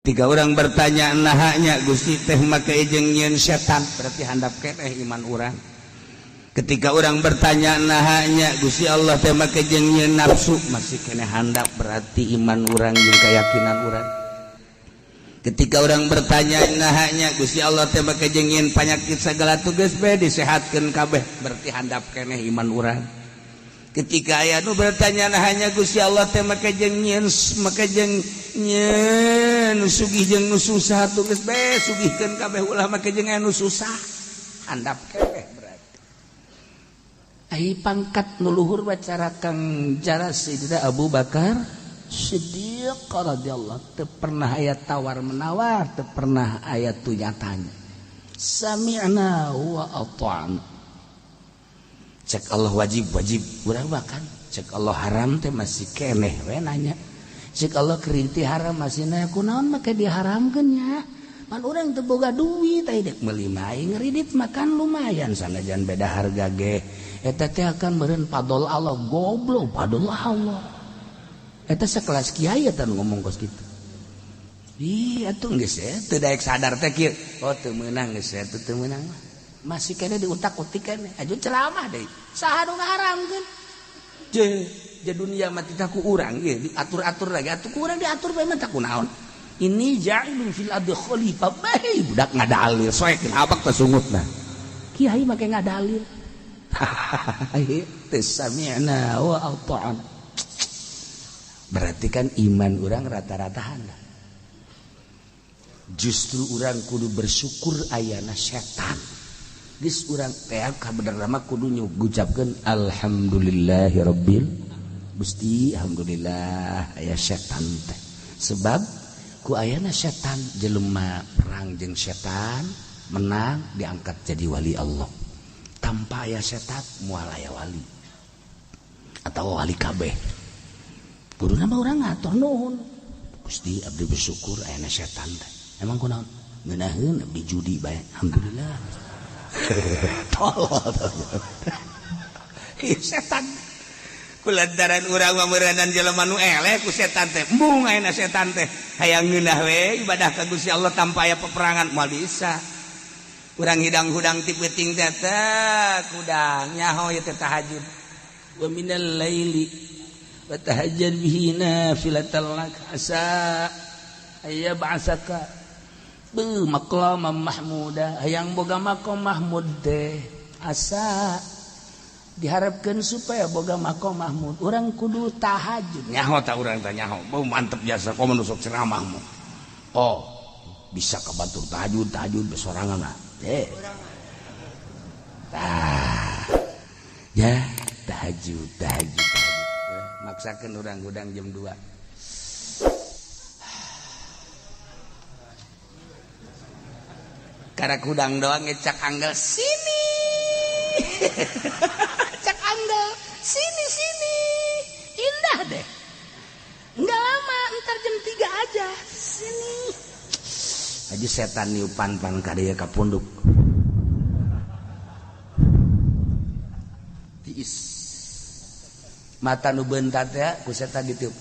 Ketika orang bertanya nahanya Gusti teh make jeung nyieun setan, berarti handap keneh iman urang. Ketika orang bertanya nahanya Gusti Allah teh make jeung nyieun nafsu, masih keneh handap, berarti iman urang jeung keyakinan urang. Ketika orang bertanya nahanya Gusti Allah teh make jeung nyieun panyakit segala tugas bae disehatkeun kabeh, berarti handap keneh iman urang. Ketika aya nu bertanya nahanya Gusti Allah teh make jeung nyieun make jeung nyieun nu sugih jeung nu susah, tugas bae sugihkeun kabeh ulah make jeung anu susah, handap keneh berarti. Ai pangkat nu luhur bacara kang cara Sayyidina Abu Bakar Siddiq radhiyallahu teu pernah aya tawar menawar, teu pernah aya tunyatanya. Sami'na wa ata'na. Cek Allah wajib wajib urang makan, cek Allah haram teh masih keneh we nanya. Cek Allah kerinti haram masih nanya kunaon make diharamkeun nya. Pan urang teu boga duit teh dek meuli mah ngeridit makan lumayan sanajan beda harga ge. Eta teh akan meureun fadol Allah, goblok fadol Allah. Eta sekelas kiai eta nu ngomong kos kitu. Ih atuh geus teu daek sadar teh kieu. Oh teu meunang geus teu teu meunang mah. Masih kene diutak-utik kene aju ceramah deui saha nu ngaharamkeun je je dunia mah titah ku urang ge diatur-atur lagi atuh ku urang diatur bae mah tah kunaon ini ja'ilun fil ardi khalifah bae budak ngadalil soekeun abak teh sungutna kiai make ngadalil teu sami'na wa ata'na. Berarti kan iman urang rata-rata handap. Justru urang kudu bersyukur ayana setan. Geus urang teh kabenerna mah kudu ngucapkeun alhamdulillahirabbil Gusti alhamdulillah aya setan teh. Sebab ku ayana setan jelema perang jeung setan menang diangkat jadi wali Allah. Tanpa aya setan moal aya wali atau wali kabeh. Kuduna mah urang ngatur nuhun. Gusti abdi bersyukur ayana setan teh. Emang kunaon? Ngeunaheun abdi judi bae. Alhamdulillah. Tolol setan kulantaran urang mah meureunan jelema nu eleh ku setan teh embung ayeuna setan teh hayang ngeunah we ibadah ka Gusti Allah tanpa aya peperangan moal bisa. Urang hidang-hudang ti peuting teh teh kudang nyaho ieu teh tahajud wa minal laili wa tahajjad bihi nafilatan lak asa ayyab'asaka beuh maqama mahmuda hayang boga maqam mahmud teh asa diharapkeun supaya boga maqam mahmud urang kudu tahajud nyaho ta urang teh nyaho beuh mantep jasa komo nu sok ceramah mah oh bisa kabatur tahajud tahajud besorangan lah teh tah ya tahajud tahajud tahajud maksakeun urang hudang jam 2 karak hudang doang ngecak anggel sini cak anggel sini sini indah deh nggak lama ntar jam 3 aja sini aja setan niupan pan kadaya ka punduk tiis mata nu beuntat ya ku setan ditiup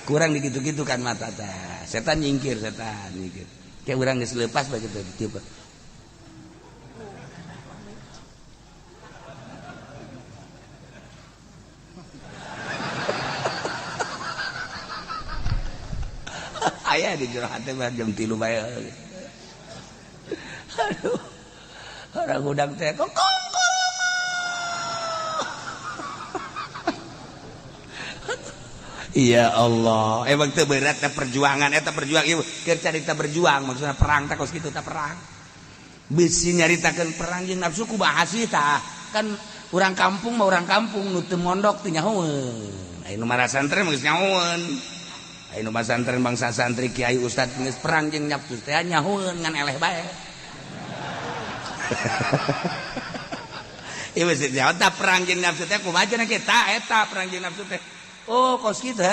kurang digitu-gitu kan mata teh setan nyingkir kayak urang geus leupas bae kitu ditiup aya di jero hate mah jam 3 bae aduh orang hudang teh kok ya Allah emang teu berat teh perjuangan eta perjuang ieu keur carita berjuang maksudna perang teh kos kitu teh perang bisi nyaritakeun perang jeung nafsu ku bahas tah kan urang kampung mah urang kampung nu teu mondok teu nyahoeun aya nu marasantren geus nyahoeun aya nu masantren bangsa santri kiai ustad geus perang jeung nafsu teh nyahoeun ngan eleh bae ieu geus nyaho tah perang jeung nafsu teh kumaha cenah kita eta perang jeung nafsu teh oh kos kitu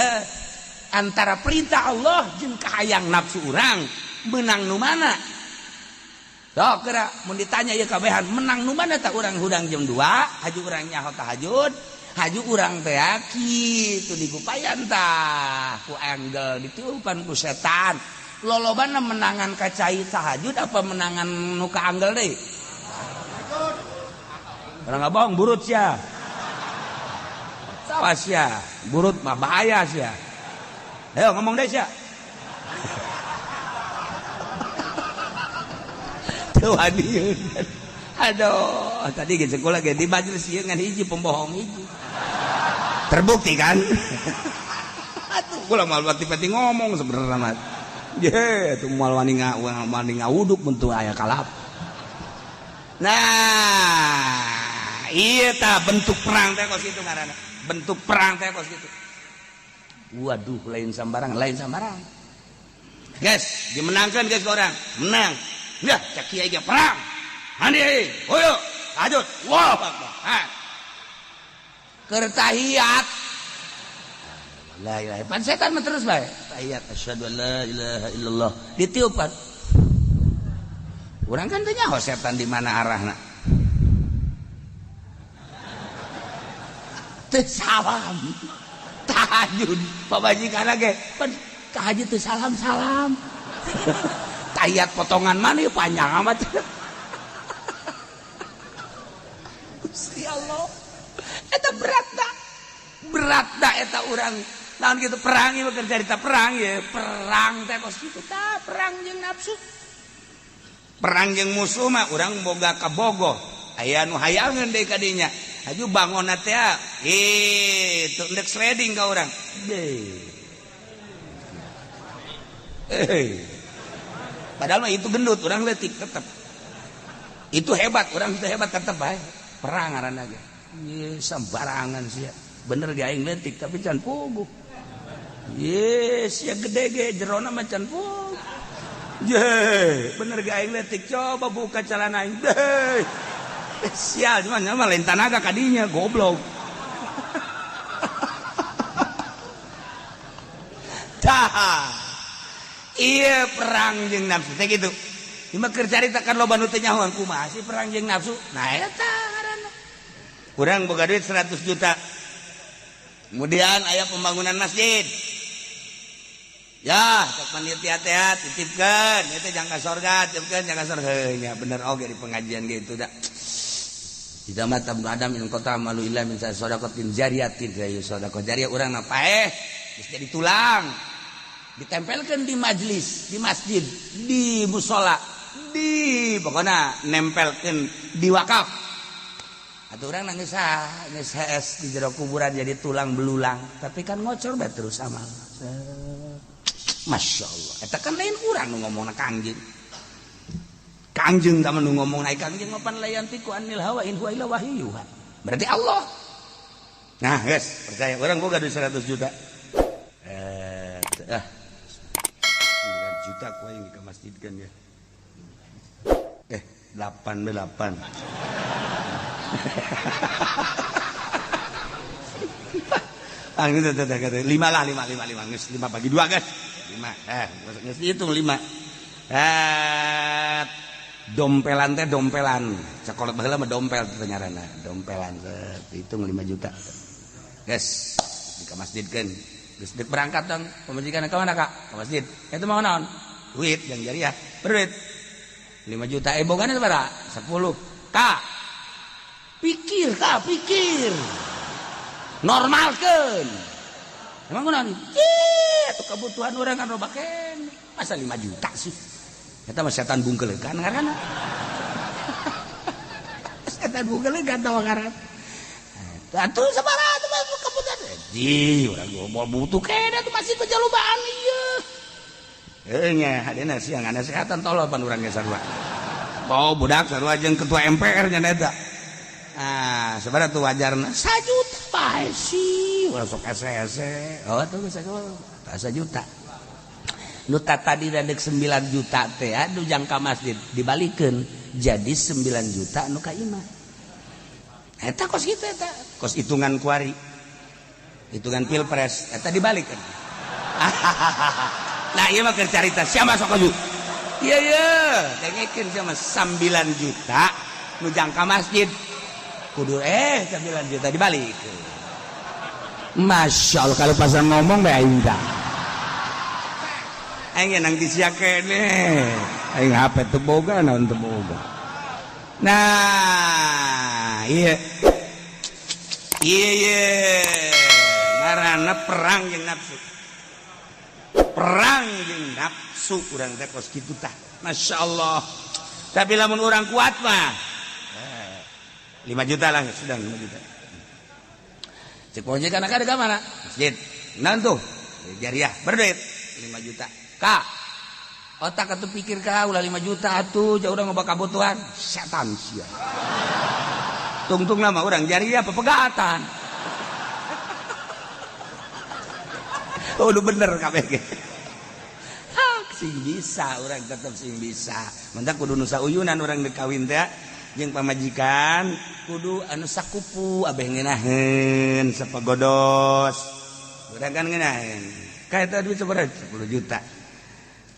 antara perintah Allah jeung kahayang nafsu urang menang nu mana sok geura mun ditanya ieu kabehan menang nu mana tah urang hudang jam 2 haju urang nyaho tahajud Haju urang teh kitu digupayan tah ku angle ditiupan ku setan. Lolobana menangan ka cai tahajud apa menangan nu ka anggel deui? Orang nggak bohong burut sia. Sawas sia, burut mah bahaya sia. Ayo ngomong deh sia. Teu wani. Aduh, tadi ge sekolah ge di majelis ieu ngan hiji pembohong hiji. Terbukti kan? Atuh kula moal pati-pati ngomong sebenarnya mah. Ye, tuh moal wani ngawuduk mun teu aya kalap. Nah, iya ta bentuk perang teh kos kitu ngaranna. Bentuk perang teh kos kitu. Waduh, lain sambarang, lain sambarang. Guys, dimenangkan guys orang. Menang. Nah, cek kiai ge perang. Handi, hoyo, lanjut. Wah, ha. Keur tahiyat. La ilaha, pan setan mah terus bae. Tahiyat asyhadu an la ilaha illallah. Ditiupan. Urang kan teu nyaho setan di mana arahna. Teu salam. Tahajud pamajikan ge pan tahajud teu salam-salam. Tahiyat potongan mana ieu panjang amat. Gusti Allah. Eta berat da. Berat da eta urang. Naon kitu perang ieu keur carita perang ye, perang teh kos kitu tah, perang jeung nafsu. Perang jeung musuh mah urang boga kabogoh. Aya nu hayangeun deui ka dinya. Haju bangonna teh kitu endek sliding ka urang. Padahal mah itu gendut, urang leutik tetep. Itu hebat, urang itu hebat tetep bae. Perang ngaranna ge. Ye sembarangan sia. Bener ge aing leutik tapi can puguh. Ye sia gede ge jerona mah can puguh. Ye, bener ge aing leutik coba buka celana aing. Deh. Sial cuman mah lain tanaga kadinya goblok. Tah. Iya perang jeung nafsu teh kitu. Ieu mah keur carita kan loba nu teu nyahoan kumaha sih perang jeung nafsu. Nah eta ngaranna. Urang boga duit 100 juta. Kemudian aya pembangunan masjid. Ya, cek panitia teh titipkeun, ieu teh jangka sorga, titipkeun jangka sorga. Heuh nya bener oge di pengajian gitu da. Tidak mata ibnu Adam in kota malu illa min sadaqatin jariyatin, sedekah jariyah urang na paeh geus jadi tulang. Ditempelkeun di majelis, di masjid, di musola, di pokona nempelkeun di wakaf. Atuh urang nangis ah, geus hees di jero kuburan jadi tulang belulang, tapi kan ngocor bae terus amal. Masya Allah, eta kan lain urang nu ngomongna Kangjeng. Kangjeng tah nu ngomong naik Kangjeng mapan layantiku anil hawa in huwa illa wahyuha. Berarti Allah. Nah, guys, percaya orang boga duit 100 juta. 9 juta ku aing ke masjid kan ya. 8 8. Ah, gitu, 5 lah, 5 5 5 geus 5 bagi 2 guys. 5. Geus dihitung 5. Dompelan teh dompelan. Sekolah baheula mah dompel teh ngaranna, dompelan. Hitung 5 juta. Guys, di ka masjidkeun. Geus deuk berangkat dong, pamajikan ka mana, Kak? Ka masjid. Eta mau naon? Duit yang jariah. Berduit. 5 juta bogana sabaraha? 10. Kak. Pikir, Kak, pikir. Normalkeun. Emang kunaon? Ih, atuh kebutuhan urang kan loba keneh. Masa 5 juta sih? Eta mah setan bungkeulekan ngaranna. Setan bungkeulekan tawa ngaranna. Atuh sabaraha atuh mah kebutuhan? Di urang moal butuh keneh atuh masih kejalubaan ieu. Heuh nya hadena sia nganasehatan tolol pan urang ge sarua. Oh budak sarua jeung ketua MPR nya eta. Ah, sabaraha tuh wajarna? 1 juta bae sih. Urang sok ese-ese. Oh tuh geus 1 juta. Nu tadi deuk 9 juta teh aduh jangka masjid dibalikeun jadi 9 juta nu ka imah. Eta kos kitu eta, kos hitungan kuari. Hitungan pilpres eta dibalikeun. Nah, ieu mah keur carita sia masuk aju. Ieu ye, dengekeun sia mah 9 juta nu jangka masjid. Kudu 9 juta dibalik. Masya Allah, kalau pasal ngomong bae aing tah. Aing nang di sia kene. Aing HP teu boga, naon teu boga. Nah, iya. Iya, iya. Ngaranna perang jeung nafsu. Perang jeung nafsu urang teh kos kitu tah. Masya Allah. Tapi lamun urang kuat mah 5 juta lah, sudah 5 juta. Cek pokoknya kan ada ke mana? Masjid. Nah tuh, jariah berduit 5 juta. Kak, otak atuh pikir kak, ulah 5 juta atuh, jauh udah ngoba kabutuhan. Setan sia. Tungtung nama orang jariah pepegatan. Oh, lu bener kabeh. Sing bisa orang tetep sing bisa. Mentak kudu nu sauyunan urang dek kawin teh jeung pamajikan kudu anu sakupu abeh ngeunaheun sapagodos. Urang kan ngeunaheun. Ka eta duit sabaraha? 10 juta.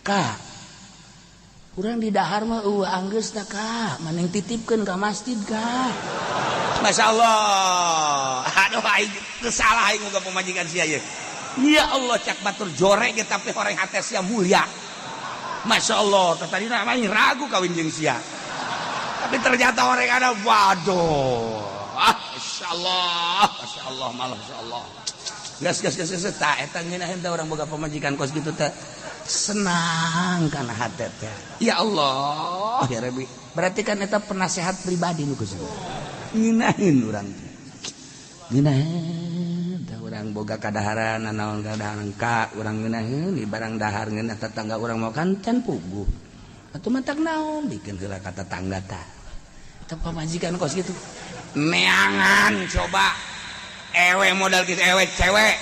Ka urang di dahar mah eueuh anggeus tah ka, maneh titipkeun ka masjid ka. Masya Allah. Aduh aing teu salah aing boga pamajikan sia ieu. Ya Allah, cak batur jorek ge tapi orang hate sia mulia. Masya Allah, tadi namanya ragu kawin jeung sia. Tapi ternyata orang ada, waduh. Ah, Masya Allah, Masya Allah, malah Masya Allah. Gas, gas, gas, gas, tak, eta ngeunaheun teh orang boga pamajikan kos gitu teh. Senang kana hate teh. Ya Allah, ya Rabbi. Berarti kan eta penasehat pribadi nu geus. Ngeunaheun urang teh. Ngeunaheun teh urang boga kadaharan, naon kadaharan ka urang ngeunaheun di barang dahar ngeunah tetangga urang mau kan can puguh. Atuh matak naon bikin heula ka tetangga tah. Eta pamajikan kos gitu. Neangan coba. Ewe modal gitu ewe cewek.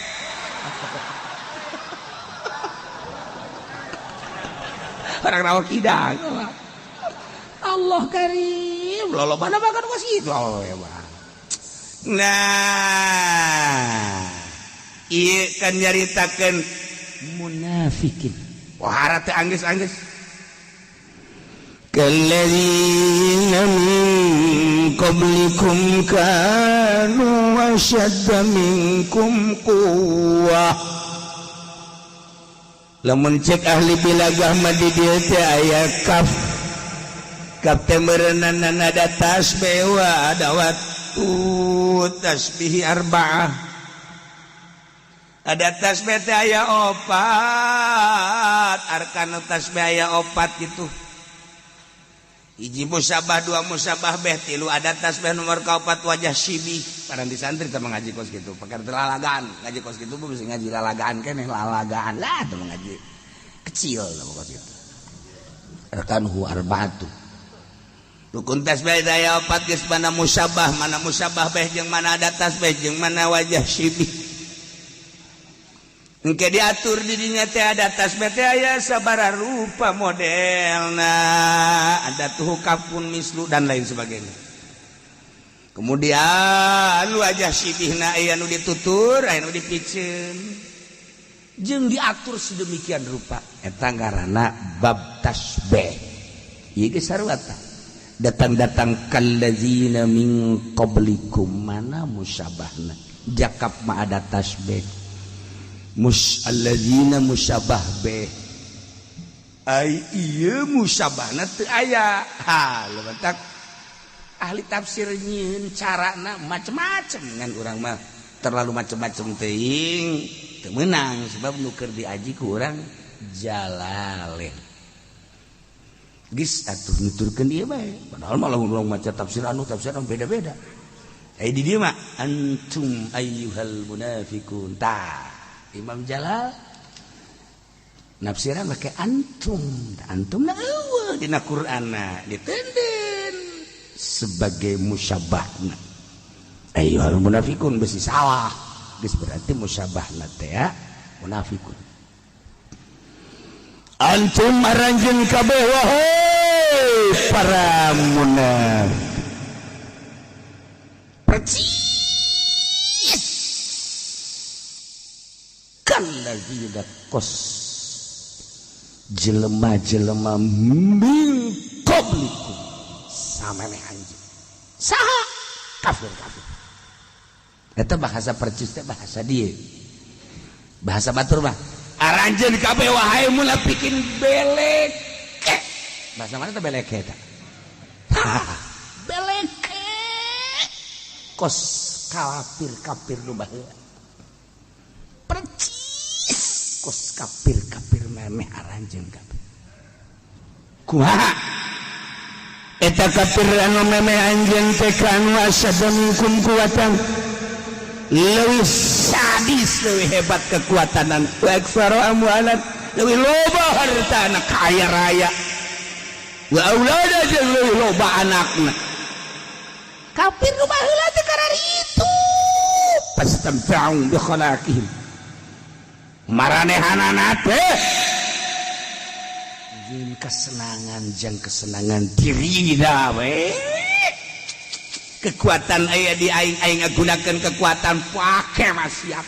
Orang rawa kidang. Allah karim. Lolobana makan kos gitu. Oh, ya, nah, ieu kan nyaritakeun munafikin. Wah, teh anggeus-anggeus. Kalladzina min qablikum kanu ashadda minkum quwwah. Lamun cek ahli bilagah mah di dieu teh aya kaf. Kaf teh meureunana ada tasbih wa adawat tasbih arba'ah. Ada tasbih teh aya opat, arkanu tasbih aya opat gitu. Hiji musabah, dua musabah beh, tilu ada tasbih nomor kaopat wajah sibih. Paranti santri teh ngaji kos gitu, pakar lalagaan, ngaji kos gitu bisa ngaji lalagaan keneh lalagaan lah teh ngaji kecil lah kos gitu. Arkanuhu arba'atu. Rukun tasbih daya opat geus mana musabah beh jeung mana ada tasbih jeung mana wajah sibih. Engke diatur di dinya teh ada tasbih teh aya sabaraha rupa modelna, ada tuh kafun mislu dan lain sebagainya. Kemudian wajah sibihna aya nu ditutur, aya nu dipiceun. Jeung diatur sedemikian rupa eta ngaranna bab tasbih. Ieu geus sarua tah. Datang-datang kallazina min qablikum mana musabahna jakap ma ada tasbih mus allazina musabah beh ai ieu musabahna teu aya. Ha leuntak ahli tafsir nyieun carana macem-macem ngan urang mah terlalu macem-macem teuing teu meunang sebab nu keur diaji ku urang Jalalain. Geus atuh nuturkeun ieu bae padahal mah lamun urang maca tafsir anu tafsir anu beda-beda. Ai di dieu mah antum ayyuhal munafiqun tah Imam Jalal nafsiran make antum antum na eueuh dina Qur'anna ditenden sebagai musyabahna ayyuhal munafiqun besi salah geus berarti musyabahna teh ya munafiqun antum aranjeun kabeh wahai para munafik percis kalladzina kos jelema-jelema min qablikum samemeh anjeun saha kafir-kafir Eta bahasa percis teh bahasa dia. Bahasa batur mah. Aranjeun kabeh wahai munafikin beleke. Bahasa mana teh beleke eta? Beleke. Kos kafir-kafir nu baheula. Percis kos kafir-kafir memeh aranjeun kabeh. Kumaha? Eta kafir anu memeh anjeun teh kanu asyadda minkum quwatan, leuwih sadis, leuwih hebat kekuatanan, wa aktsara amwalan, leuwih loba hartana, kaya raya, wa aulada, jeung leuwih loba anakna. Kafir nu baheula teh kararitu. Fastamta'u bi khalaqihim, maranehanana teh jeung kesenangan, jeung kesenangan diri we. Kekuatan aya di aing, aing ngagunakeun kekuatan pake maksiat.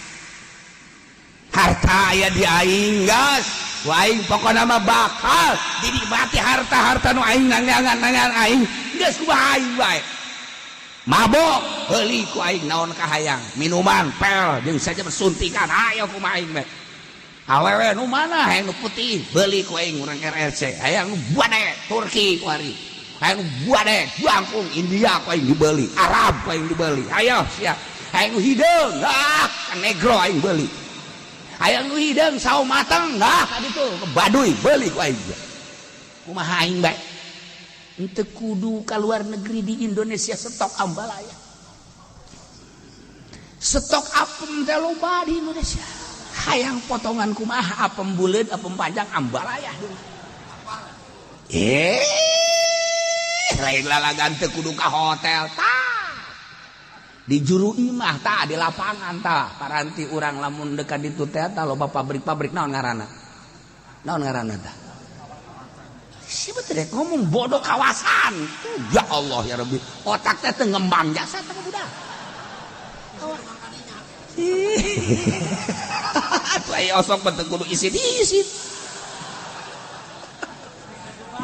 Harta aya di aing, gas ku aing, pokona mah bakal dinikmati harta-harta nu aing nangan nangan aing, geus kumaha aing bae. Mabok heuli ku aing, naon kahayang, minuman pel jeung saja suntikan, ayo kumaha aing bae. Awewe nu mana, hayang nu putih beuli ku aing, urang RRC, hayang nu bade Turki ku ari, hayang nu bade jangkung India ku aing dibeli, Arab ku aing dibeli, ayo siap. Hayang nu hideung, ah, negro aing beuli. Hayang nu hideung sawo mateng, ah, ka ditu ke Baduy beuli ku aing. Kumaha aing bae. Henteu kudu ka luar negeri, di Indonesia stok ambalaya, stok apem teh loba di Indonesia. Hayang potongan kumaha, apem buleud, apem panjang, ambalaya. Eh, lain lalagan, teu kudu ka hotel tah, di juru imah tah, di lapangan tah. Paranti urang lamun dekat ditu teh tah loba pabrik-pabrik. Naon ngaranna, naon ngaranna tah? Siapa teh ngomong bodoh kawasan? Ya Allah ya Rabbi, otak teh teu ngembang jasa teh budak. Atuh aya osok teu kudu isin-isin.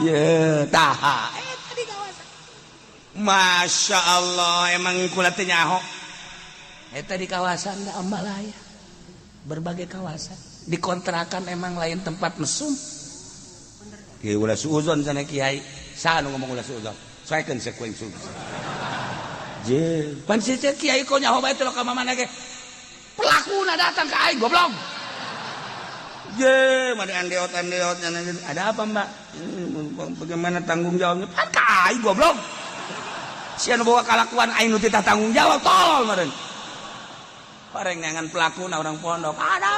Ye, tah eta di kawasan. Masya Allah, emang kula teh nyaho. Eta di kawasan da ambalaya. Berbagai kawasan. Di kontrakan emang lain tempat mesum. Kiai ulah suuzon sana kiai. Saha nu ngomong ulah suuzon? Soekeun sekuing suuzon. Je, pan si kiai kok nyaho bae teh ka mana ge. Pelakuna datang ke aing, goblok. Je, mana andeot andeot, ada apa, Mbak? Bagaimana tanggung jawabnya? Pan ka aing, goblok. Sia nu bawa kalakuan, aing nu titah tanggung jawab, tolol meureun. Pareng neangan pelakuna orang pondok. Ada.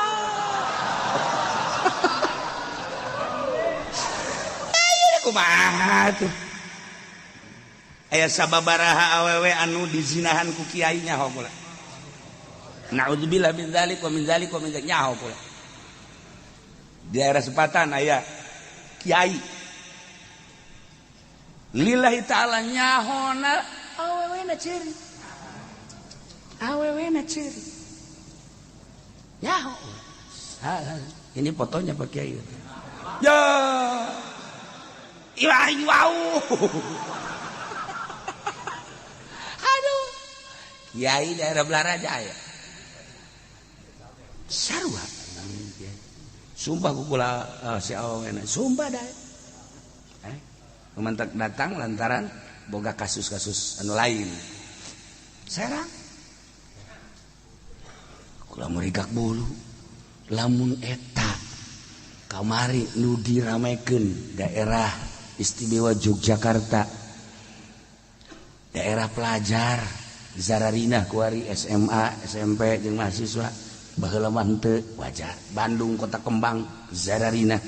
Ayo kumaha tuh? Aya sababaraha awewe anu dizinahan ku kiai, nyaho pula. Naudzubillah min dzalik wa min dzalik wa min dzalik, nyaho pula. Di daerah Sepatan aya kiai. Lillahi ta'ala nyahona awewe na ciri. Awewe na ciri. Nyaho. Ini fotonya Pak Kiai. Ya. Iwah wow. Aduh. Kiai daerah Balaraja ya. Sarua. Sumpah ku kula si awena. Sumpah dah. Mantak datang lantaran boga kasus-kasus anu lain. Serang. Kula merigak bulu. Lamun eta kamari nu diramekeun daerah istimewa Yogyakarta, daerah pelajar Zararina kuari, SMA, SMP jeung mahasiswa, baheula mah henteu wajar. Bandung Kota Kembang Zararina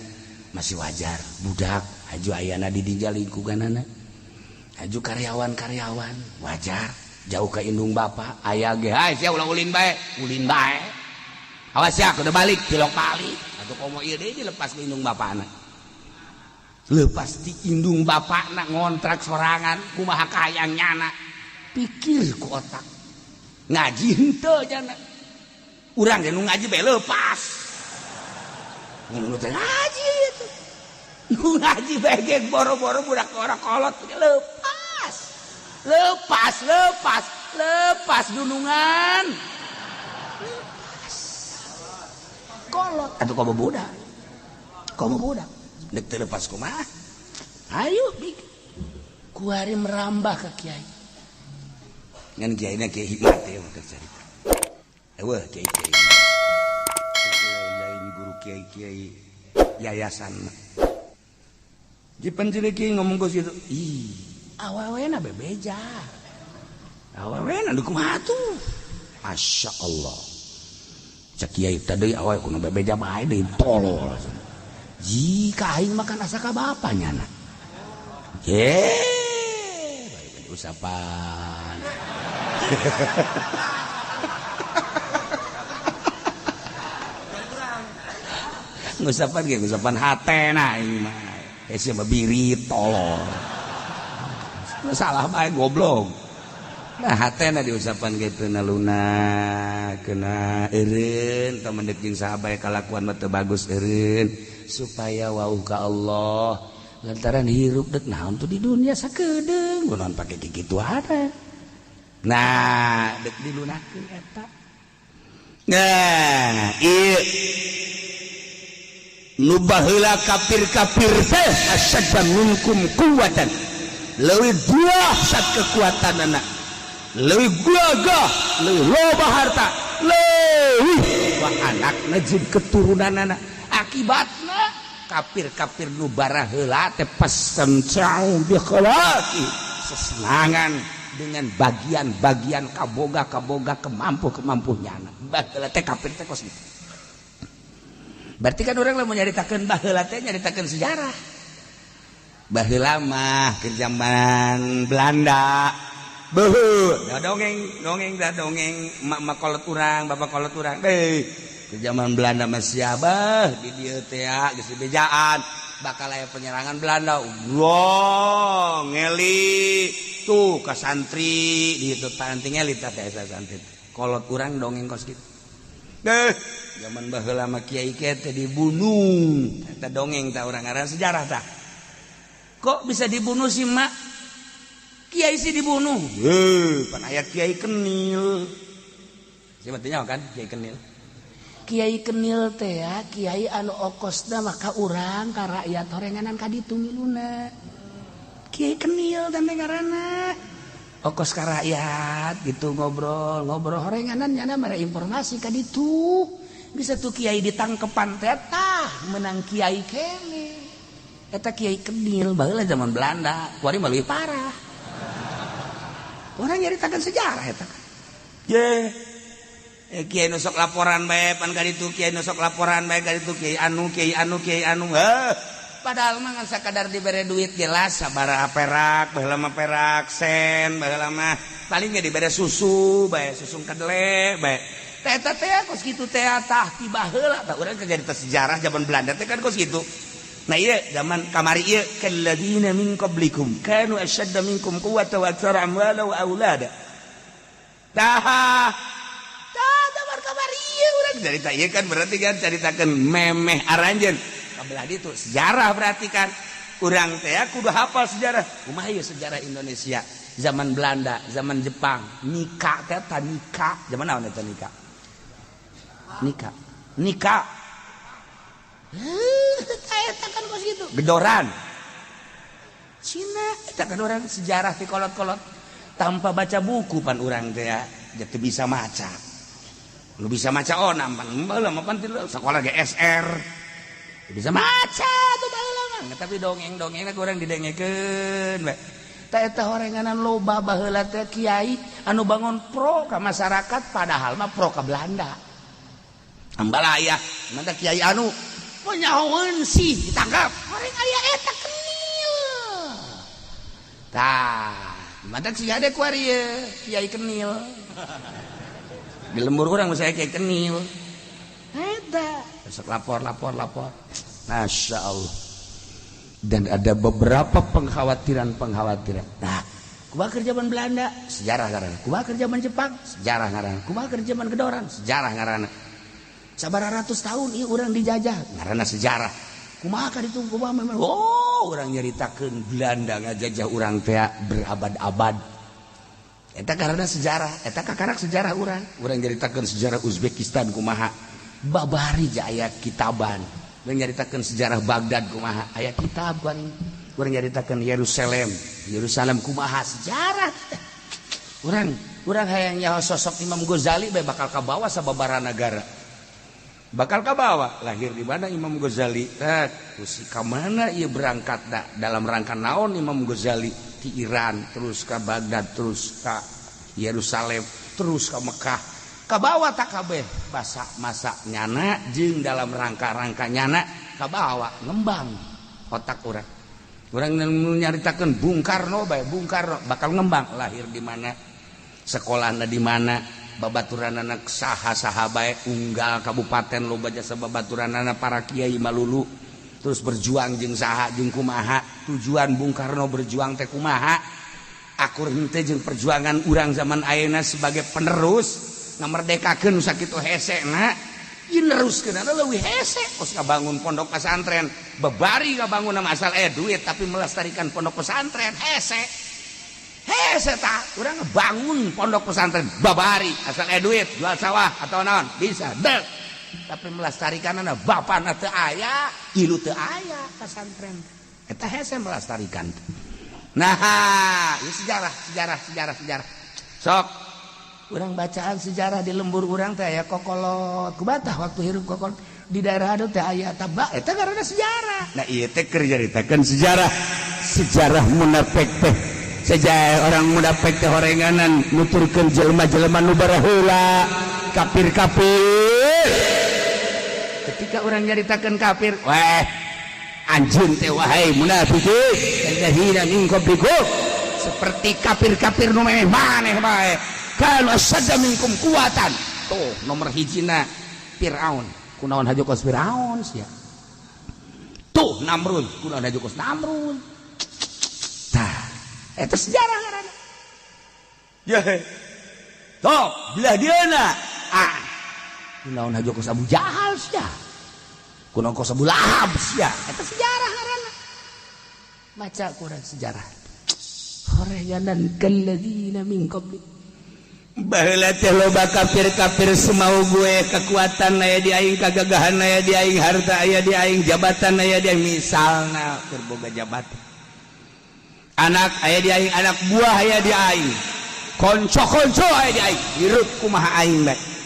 masih wajar, budak haju ayana di dinya lingkunganana, haju karyawan-karyawan wajar, jauh ke indung bapak aya ge, hai sia ulah ulin bae, ulin bae, awas ya kudu balik, tilok balik atuh. Komo ieu deui, dilepas ke indung bapakna, lepas di indung bapakna, ngontrak sorangan, kumaha kahayang nyana. Pikir ku otak, ngaji henteu jana? Urang ge nu ngaji bae lepas, nu teh ngaji itu, nu ngaji bae ge boro-boro budak orang kolot, lepas, lepas, lepas, lepas dunungan. kolot atuh komo budak. Komo budak dek teu lepas kumaha? Ayo kuari merambah ka kiai. Ngan kiaina kiai hikmat teh mah carita. Eueuh kiai-kiai. Lain guru kiai-kiai yayasan mah. Di penjelek ngomong kos gitu. Ih, awewena bebeja. Awewena nu kumaha tuh? Masya Allah. Cek kiai tadi awewe kudu bebeja bae deui tolol. Jika aing makan asa ka bapa nyana. Ye, bae usapan. Ngusapan ge ngusapan hatena aing mah. Sia mah birit tolol. Salah bae goblok. Nah hatena diusapan gitu na lunak kena eureun teu mendek jeung saha bae kalakuan mah teu bagus eureun supaya wauh ka Allah lantaran hirup dek naon tuh di dunia sakedeung kunaon pake kikituan. Nah dek dilunakeun eta. Nah ieu nu baheula kafir-kafir teh asyadda minkum quwwatan leuwih dahsyat kekuatanana, leuwih gagah, leuwih loba harta, leuwih loba anakna jeung keturunanana. Akibatna kafir-kafir nu baraheula teh pasamcau bi khalaqi, sesenangan dengan bagian-bagian kaboga-kaboga kemampu-kemampunya. Baheula teh kafir teh kos gitu. Berarti kan orang lamun nyaritakeun baheula teh nyaritakeun sejarah. Baheula mah keur zaman Belanda. Beuh, da dongeng, dongeng da dongeng emak-emak kolot urang, bapak kolot urang. Deh, ke zaman Belanda mah siabah di dieu teh geus dibejaan bakal aya penyerangan Belanda. Wah, ngeli tuh ka santri di ditu teh ngeli tah teh santri. Kolot urang dongeng kos kitu. Deh, zaman baheula mah kiai teh dibunuh. Eta dongeng tah urang ngaran sejarah tah. Kok bisa dibunuh sih mak? Kiai sih dibunuh. Heuh, pan aya Kiai Kenil. Siapa teh kan Kiai Kenil? Kiai Kenil teh ya, kiai anu okosna maka urang ka rakyat horenganan ka ditu miluna. Kiai Kenil teh ngaranna. Okos ka rakyat gitu ngobrol, ngobrol horenganan nyana mere informasi ka ditu. Bisa tuh kiai ditangkepan teh tah menang kiai kene. Eta Kiai Kenil baheula zaman Belanda, kuari mah leuwih parah. Orang nyaritakeun sejarah eta kan. Ye. Kiai nu sok laporan bae pan ka ditu, kiai nu sok laporan bae ka ditu, kiai anu, kiai anu, kiai anu. Heuh. Padahal mah ngan sakadar dibere duit jelas sabaraha perak, baheula mah perak sen, baheula mah paling ge dibere susu bae, susu kedele bae. Teh eta teh kos kitu teh tah ti baheula tah urang keur nyarita sejarah zaman Belanda teh kan kos kitu. Nah iya zaman kamari ieu kalladzina min qablikum kanu ashadda minkum quwwatan wa aktsara amwala wa aulada. Tah tah zaman kamari ieu urang carita ieu kan berarti kan caritakeun memeh aranjeun kabelah ditu sejarah berarti kan urang teh kudu hafal sejarah. Kumaha ieu sejarah Indonesia zaman Belanda, zaman Jepang, Nika teh ta Nika, zaman naon eta Nika? Nika. Nika. Eta kan kos gitu. Gedoran. Cina eta kan orang sejarah ti kolot-kolot tanpa baca buku pan urang teh ya teu bisa maca. Lu bisa maca onam pan baheula mah pan sekolah GSR. Bisa maca tuh baheula mah, tapi dongeng-dongengna kurang didengekeun we. Tah eta horenganan loba baheula teh kiai anu bangun pro ka masyarakat padahal mah pro ka Belanda. Ambalaya, mantap kiai anu nyahoeun sih ditangkap. Horeng aya eta Kenil. Tah, mantap sih ada kuari Kiai Kenil. Di lembur urang saya Kiai Kenil. Eta, besok lapor lapor lapor. Masya Allah. Dan ada beberapa pengkhawatiran-pengkhawatiran. Nah, kumaha keur zaman Belanda, sejarah ngaranna. Kumaha keur zaman Jepang, sejarah ngaranna. Kumaha keur zaman Gedoran, sejarah ngaranna. Sabaraha ratus tahun ieu urang dijajah, ngaranna sejarah. Kumaha ka ditu kumaha memang. Oh, urang nyaritakeun Belanda ngajajah urang teh berabad-abad. Eta karena sejarah, eta kakarak sejarah urang. Urang nyaritakeun sejarah Uzbekistan kumaha. Babari aya kitaban nyaritakan sejarah Baghdad kumaha, aya kitaban. Urang nyaritakan Yerusalem, Yerusalem kumaha sejarah. Urang urang hayang nyaho sosok Imam Ghazali bae, bakal kabawa sababaraha negara, bakal kabawa lahir di mana Imam Ghazali, eh, terus ka mana ia berangkat da, dalam rangka naon Imam Ghazali di Iran, terus ke Baghdad, terus ke Yerusalem, terus ke Mekah. Kabawa tak kabeh basa masa nyana jeung dalam rangka-rangka nyana, kabawa ngembang otak urang. Urang nyaritakeun Bung Karno bae, Bung Karno bakal ngembang lahir di mana, sekolahna di mana, babaturan anak saha saha bae, unggal kabupaten loba jasa babaturan anak para kiai malulu, terus berjuang jeung saha jeung kumaha, tujuan Bung Karno berjuang teh kumaha, akur henteu jeung perjuangan urang zaman ayeuna sebagai penerus ngamerdekakeun. Sakitu hese na ieu, neruskeun leuwih hese. Kos ngabangun pondok pesantren babari, ngabangun nama asal duit, tapi melestarikan pondok pesantren hese hese. Tak urang ngebangun pondok pesantren babari asal duit, jual sawah atau naon bisa dek, tapi melestarikan anak bapak teu aya, ilu teu aya pesantren eta hese melestarikan. Nah, ini sejarah, sejarah, sejarah, sejarah. Sok urang bacaan sejarah di lembur urang teh aya kokolot kubatah, waktu hirup kokolot di daerah anu teh aya tabak eta karena sejarah. Nah, ieu teh keur nyaritakeun sejarah, sejarah munafik teh. Sejarah orang munafik teh horenganan nuturkeun jelema-jelema nu baraheula, kafir-kafir. Ketika orang nyaritakeun kafir, weh anjeun teh wahai munafikin, alladzina min qablikum, seperti kafir-kafir nu maneh bae, kanu asyadda minkum quwwatan. Tuh nomor hijina Fir'aun, kunaon haju kos Fir'aun sia? Tuh Namrud, kunaon haju kos Namrud? Tah, eta sejarah ngaranna ya. Tuh belah dieuna, ah, kunaon haju kos Abu Jahal sia? Kunaon kos Abu Lahab sia? Eta sejarah ngaranna. Maca kurang sejarah horeganan kalladzina min qabli. Baheula teh loba kafir-kafir semau gue, kekuatan aya di aing, kagagahan aya di aing, harta aya di aing, jabatan aya di aing, misalna keur boga jabatan, anak aya di aing, anak buah aya di aing, konco-konco aya di aing, hirup kumaha aing bae.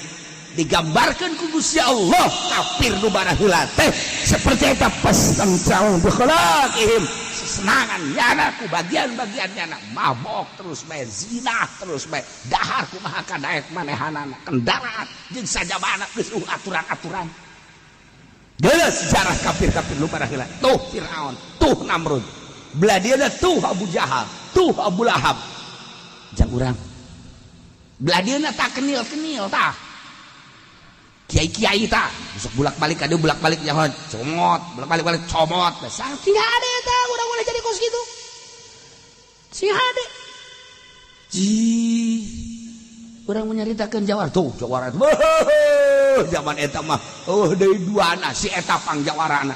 Digambarkan ku Gusti Allah kafir nu baraheula teh seperti eta, fastamta'u bi khalaqihim, sesenangan nyana ku bagian-bagian nyana, mabok terus bae, zina terus bae, dahar kumaha kadaek manehanana, kendaraan jeung sajabana geus aturan-aturan. Geus sejarah kafir-kafir nu baraheula tuh Firaun, tuh Namrud, belah dia tuh Abu Jahal, tuh Abu Lahab. Jang urang belah dia tak kenil-kenil tah kiai-kiai tah besok bolak-balik ada, bolak-balik nyaho comot, bolak-balik balik comot. Besar tidak ada eta, urang boleh jadi kos gitu sing hade. Ji urang menyaritakeun jawara, tuh jawara zaman eta mah, oh, deui duana si eta pang jawarana.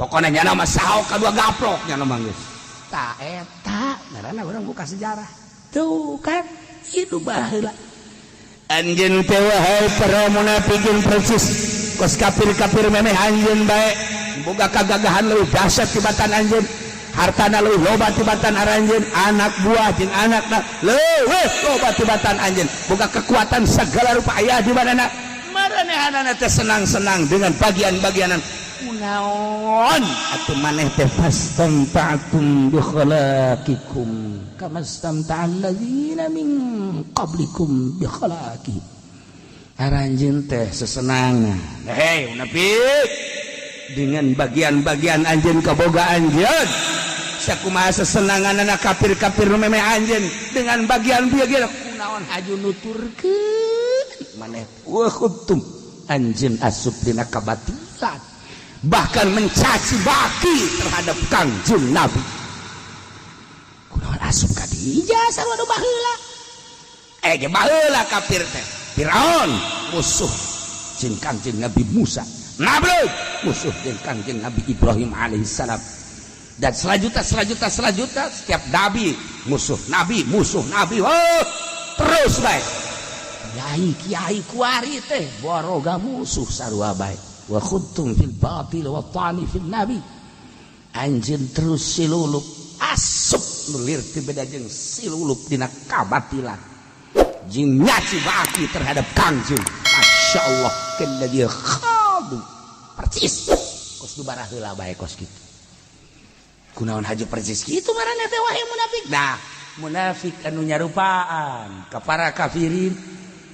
Pokoknya nyana mah saho kadua gaplok nyana mah geus. Tah, eta ngaranna urang buka sejarah tuh kan. Itu baheula anjeun teh wahai para munafikin persis kos kafir-kafir memeh anjeun bae, boga kagagahan leuwih dahsyat tibatan anjeun, hartana leuwih loba tibatan aranjeun, anak buah jeung anakna leuwih loba tibatan anjeun, boga kekuatan segala rupa aya di mana maranehanana teh senang-senang dengan bagian-bagianan. Kunaon atuh maneh teh fastamta'tum bi khalaqikum kama istamta'a alladzina min qablikum bi khalaqihim? Aranjeun teh sesenangan, hei munafik, dengan bagian-bagian anjeun, kaboga anjeun, sakumaha sesenangan anak kafir-kafir nu memeh anjeun dengan bagian-bagian. Kunaon haju nuturkeun maneh wa khudtum, anjeun asup dina kabatilan, bahkan mencaci maki terhadap Kangjeng Nabi? Kunaon asup ka dieu sarua nu baheula? Eh ge baheula kafir teh Firaun musuh jeung Kangjeng Nabi Musa, Nabi musuh jeung Kangjeng Nabi Ibrahim alaihissalam, dan selanjutnya, selanjutnya, selanjutnya, setiap nabi musuh, nabi musuh, nabi, oh, terus baik ya. Kiai kiai kuari teh boroga musuh sarua bae. Wa khudtum fil batil wa ta'ni fil nabi, anjeun terus silulup asup nulir ti beda jeung silulup dina kabatilan jeung nyaci maki terhadap Kangjeng. Masya Allah, kalladzi khadu, percis kos nu baraheula bae, kos kitu. Kunaon haji percis kitu marana teh, wahai munafik? Nah, munafik anu nyarupaan ka para kafirin,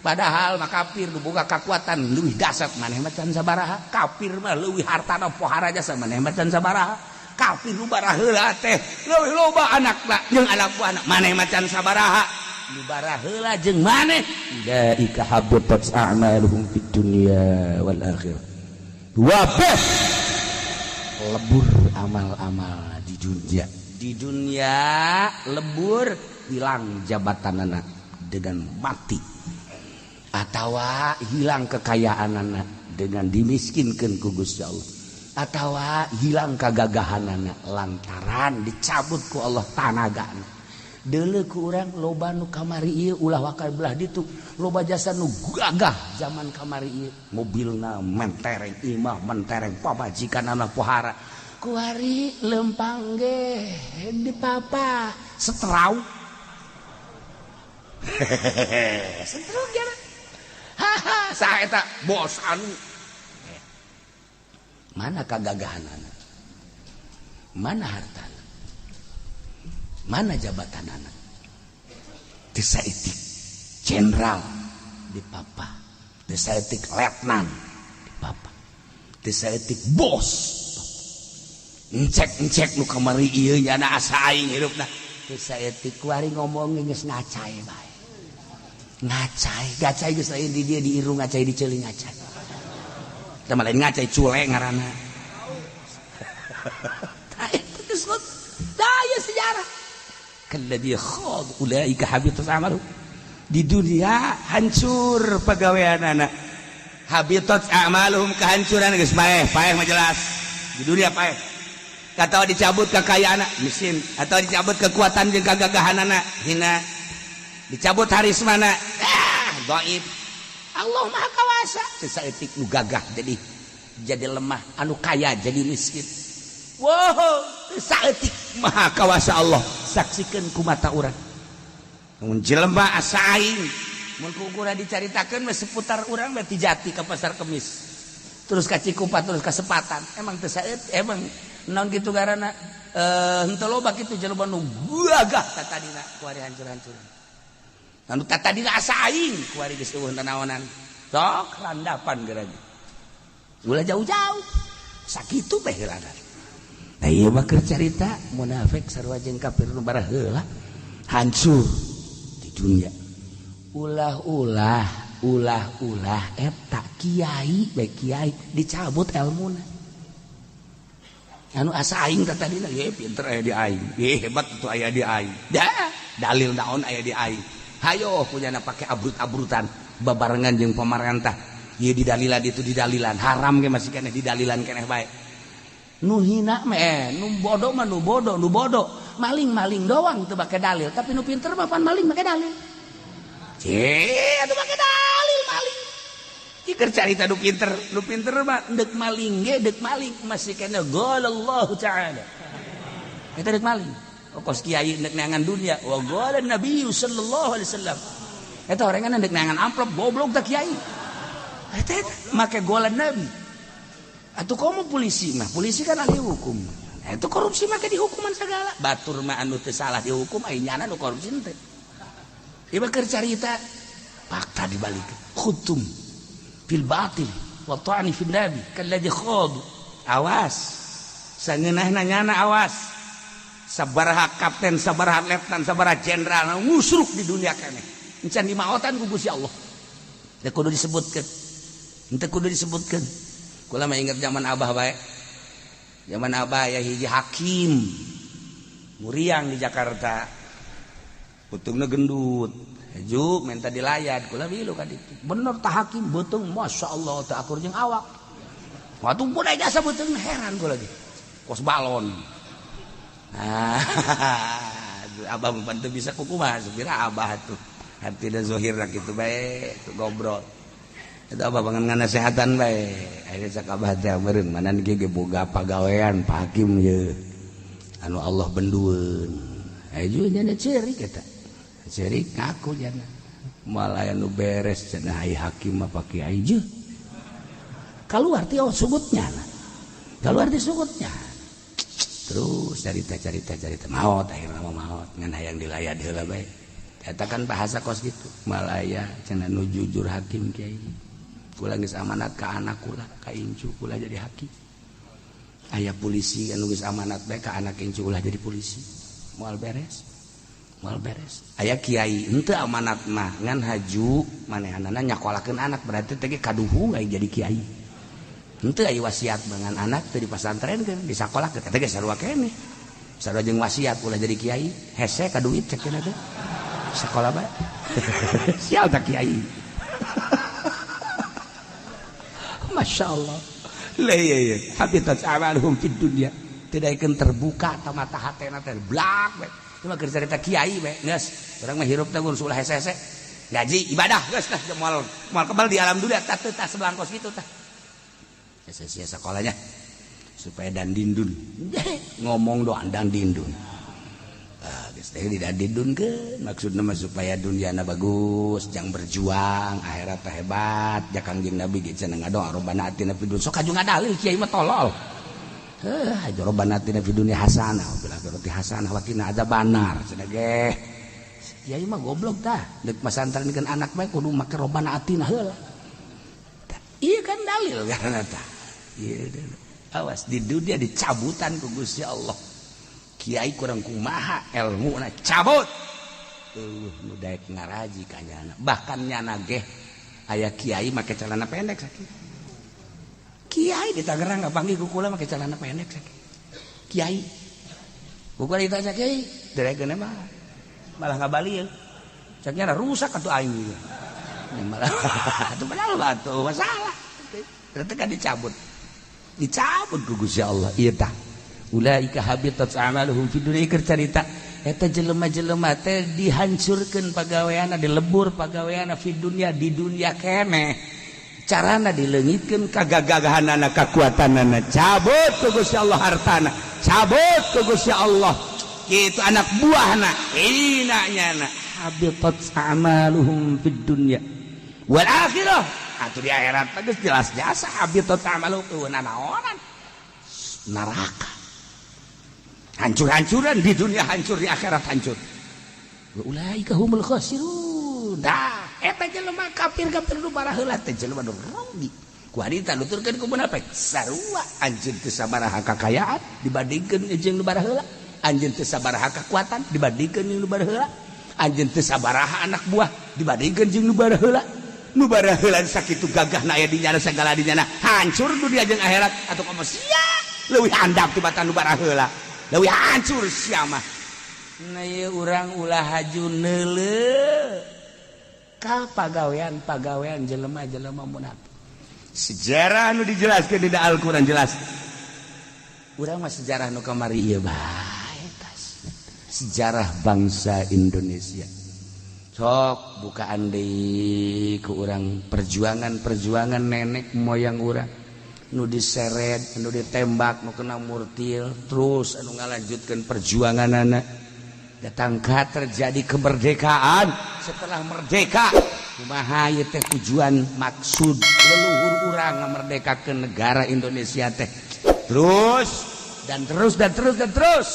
padahal mah kafir nu boga kakuatan leuwih dasar maneh mah can sabaraha, kafir mah leuwih hartana pohara jasa maneh mah can sabaraha, kafir nu baraheula teh leuwih loba anakna jeung anak buahna maneh mah can sabaraha, nu baraheula jeung maneh. Ulaika habitat a'maluhum fid dunya wal akhirah, wabeh lebur amal-amal di dunia. Di dunia lebur, hilang jabatan anak dengan mati atau hilang kekayaan anak dengan dimiskinkan ku Gusti Allah atau hilang kegagahan anak lantaran dicabut ku Allah tanaga. Deuleu ku urang, loba nu kamari ieu, ulah wakal belah ditu, loba jasa nu gagah zaman kamari ieu, mobilna mentereng, imah mentereng, pamajikan anak pohara, kuari lempang ge di papa setrau hehehe, setruk ya. Haha, saha eta bos anu? Mana kagagahan anak, mana harta, mana jabatan anak? Teu saeutik jenderal di papa, teu saeutik letnan di papa, teu saeutik bos. Encek encek nu kamari ieu nyana asa aing hirupna teu saeutik, kuari ngomong geus ngacai bae, ngacai gacai geus lain di dia, di irung ngacai, di ceuli ngacai. Tah lain ngacai, cule ngaranna. Tah itu geus daya sejarah. Kalladzi khad, ulaika habitat amalu di dunia, hancur pagawean anak, habitat a'maluhum, kehancuran geus paeh. Paeh mah jelas di dunia paeh, atau dicabut kekayaan miskin, atau dicabut kekuatan jeung kegagahan anak hina, dicabut harismana, ah gaib. Allah Maha Kawasa. Saeutik nu gagah jadi lemah, anu kaya jadi miskin. Wow, saeutik Maha Kawasa Allah, saksikan ku mata urang. Mun jelema asa aing, mun ku ukuran dicaritakeun mah seputar urang berarti Jati ke Pasar Kemis, terus ka Cikupa, terus ka Sepatan, emang teu saeutik, emang naon kitu garana, eh, henteu loba kitu jelema nu gagah tatadina kuari hancur-hancuran, anu tatadina asa aing kuari geus eueuh nanaonan, sok landapan geura ulah jauh-jauh, sakitu teh heulana. Nah, ieu mah keur carita munafik sarua jeung kafir nu baraheula hancur di dunia. Ulah-ulah, ulah-ulah eta kiai bae, kiai dicabut ilmuna, anu asa aing tadina ye pinter aya di aing, ye hebat tuh aya di aing, dah dalil naon aya di aing, hayo punyana pake abrut-abrutan babarengan jeung pamarentah ye, didalilan itu didalilan haram ge masih keneh didalilan keneh bae. Nu hina mah, eh, nu bodoh mah, nu bodoh, nu bodoh maling-maling doang teu make dalil, tapi nu pinter mah pan maling make dalil. Cie, atuh make dalil maling. Iker carita nu pinter, nu pinter mah deuk maling ge, deuk maling masih kena qala Allah Ta'ala. Eta deuk maling. Oh, kos kiai deuk neangan dunia, wa qala Nabi sallallahu alaihi wasallam. Eta orangan deuk neangan amplop, goblok tak kiai. Eta make qala Nabi. Atuh komo polisi mah, polisi kan ahli hukum. Nah, itu korupsi make dihukuman segala. Batur mah anu teu salah dihukum, ai nyana nu korupsi teh. Ieu mah keur carita fakta dibalik. Khutum fil batil wa ta'ni fil nabi kalladzi khad. Awas. Sangeunahna nyana awas. Sabaraha kapten, sabaraha letnan, sabaraha jenderal ngusruk di dunia keneh. Encan dimaotan ku Gusti Allah. Teu kudu disebutkeun. Henteu kudu disebutkeun. Kula mah inget zaman Abah bae. Zaman Abah ya hiji hakim muriang di Jakarta. Putungna gendut. Heju minta dilayat, kula milu ka ditu. Bener tah hakim beuteung, Masya Allah, teu akur jeung awak. Waktu pun jasa beuteung, heran kula lagi. Kos balon. Ah, abah mah teu bisa kukumaha, supira abah tuh. Hati da zohir kitu bae itu gobrol. Itu apa bangan nganasehatan bae. Akhirnya cak abah teh meureun mana ge boga pagawean Pak Hakim ye. Anu Allah bendueun. Aya juga nyana ceurik eta. Ceurik ngaku nyana. Moal aya nu beres cenah ai hakim mah Pak Kiai je. Kaluar ti sugutnya. Kaluar ti sugutnya. Terus carita-carita maot akhirna mah maot ngan hayang dilayat heula bae. Eta kan bahasa kos gitu. Malaya cenah nu jujur hakim kiai. Kula geus amanat ka anak kula, ka incu kula jadi hakim. Aya polisi anu geus amanat bae ka anak incu ulah jadi polisi. Moal beres. Moal beres. Aya kiai henteu amanat mah ngan haju manehanana nyakolakeun anak berarti teh kaduhung aya jadi kiai. Henteu aya wasiat dengan anak teu dipasantrenkeun, disakolahkeun eta ge sarua keneh. Sarua jeung wasiat ulah jadi kiai, hese ka duit cek teh. Sekolah bae. Sial tak kiai. Masya Allah. Lah iya iya. Habitat amaluhum fid dunya. Tidak akan terbuka ta mata hatena teh blak we. Cuma keur carita kiai we geus. Urang mah hirup teh ulah hese-hese. Gaji ibadah geus lah moal moal kebal di alam dunia tah teu tah sebelangkos kitu tah. Hese sekolahnya supaya dan dindun. Ngomong doang dan dindun. Geus teh di dan dindun ke maksudna mah supaya dunyana bagus, jang berjuang, akhirat teh hebat, ja Kangjeng Nabi ge cenah ngadoa robbana atina fid dunya. Sok kaju ngadalil kiai mah tolol. Heuh, robbana atina fid dunya hasanah wa fil akhirati hasanah wa qina adzabannar cenah ge. Kiai mah goblok tah, deuk masantrenkeun anak bae kudu make robbana atina heula. Ieu kan dalil karena tah. Ieu awas di dunia dicabutan ku Gusti Allah. Kiai kurang kumaha ilmu na cabut. Nu daek ngaraji ka nyana. Bahkan nyana ge aya kiai make celana pendek sakieu. Kiai di Tangerang ngapanggih ku kula make celana pendek sakieu. Kiai. Ku kula ditanya kiai, daekeun mah malah ngabali. Cek nyana rusak atuh aing ieu. Malah atuh padahal atuh masalah. Ternyata kan dicabut. Dicabut ku Gusti Allah ieu tah. Ulaika habitat a'maluhum fid dunya keur carita eta jelema-jelema teh dihancurkeun pagaweanna, dilebur pagaweanna fid dunya di dunya keneh. Carana dileungitkeun kagagahanana kakuatanana, cabut ku Gusti Allah hartana, cabut ku Gusti Allah kitu anak buahna, hina nyana. Habitat a'maluhum fid dunya wal akhirah. Atuh di akhirat mah geus jelas jasa habitat a'maluhum naonan neraka. Hancur-hancuran di dunia hancur, di akhirat hancur. Wa ulaika humul khasirun. Dah, eta jelema kafir-kafir nu baraheula teh jelema nu rugi. Ku harita nuturkeun ku munafik sarua anjeun teu sabaraha kakayaan dibandingkeun jeung nu baraheula, anjeun teu sabaraha kakuatan dibandingkeun jeung nu baraheula, anjeun teu sabaraha anak buah dibandingkeun jeung nu baraheula. Nu baraheula sakitu gagahna aya di nyana sagala di nyana hancur dunia jeung akhirat atuh komo sia leuwih handap tibatan nu baraheula. Leuwih hancur sia mah. Nah ieu urang ulah haju neuleuh ka pagawean-pagawean jelema-jelema munafik. Sejarah nu dijelaskeun di Al-Qur'an jelas. Urang mah sejarah nu kamari ieu bae tas. Sejarah bangsa Indonesia. Sok bukaan deui ku urang perjuangan-perjuangan nenek moyang urang. Nu diseret, nu ditembak, nu kena murtil, terus anu ngalanjutkeun perjuanganana. Datangkah terjadi kemerdekaan? Setelah merdeka, kumaha ieu teh tujuan maksud leluhur urang ngamerdekakeun negara Indonesia teh? Terus dan terus dan terus dan terus.